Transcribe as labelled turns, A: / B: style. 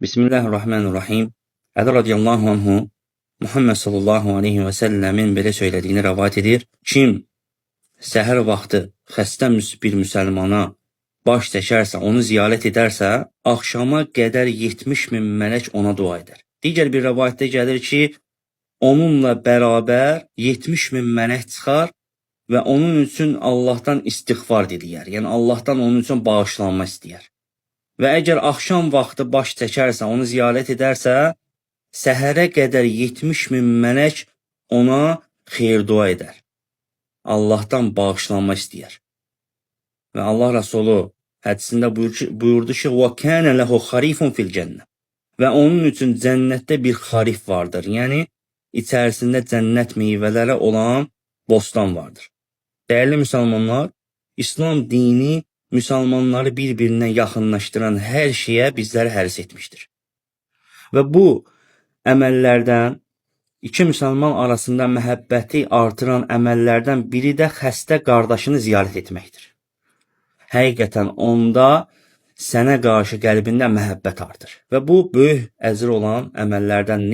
A: Bismillahirrahmanirrahim. Əli radiyallahu anhu Muhammed sallallahu aleyhi və səlləmin belə söylədiyini rəvayət edir. Kim səhər vaxtı xəstə bir müsəlmana baş çəkərsə, onu ziyarət edərsə, axşama qədər 70 min mələk ona dua edər. Digər bir rəvayətdə gəlir ki, onunla bərabər 70 min mələk çıxar və onun üçün Allahdan istiğfar diləyər. Yəni Allahdan onun üçün bağışlanma istəyər. Və əgər axşam vaxtı baş çəkərsə, onu ziyarət edərsə, səhərə qədər 70 min mələk ona xeyir-dua edər. Allahdan bağışlanma istəyər. Və Allah Rəsulu hədisində buyurdu ki, "Və kana lehu xarifun fil cənnə." Və onun üçün cənnətdə bir xarif vardır. Yəni içərisində cənnət meyvələri olan bostan vardır. Dəyərli müsəlmanlar, İslam dini müsəlmanları bir-birinə yaxınlaşdıran hər şeyə bizləri həris etmişdir. Və bu əməllərdən, iki müsəlman arasında məhəbbəti artıran əməllərdən biri də xəstə qardaşını ziyarət etməkdir. Həqiqətən onda sənə qarşı qəlbində məhəbbət artır. Və bu böyük əcr olan əməllərdən.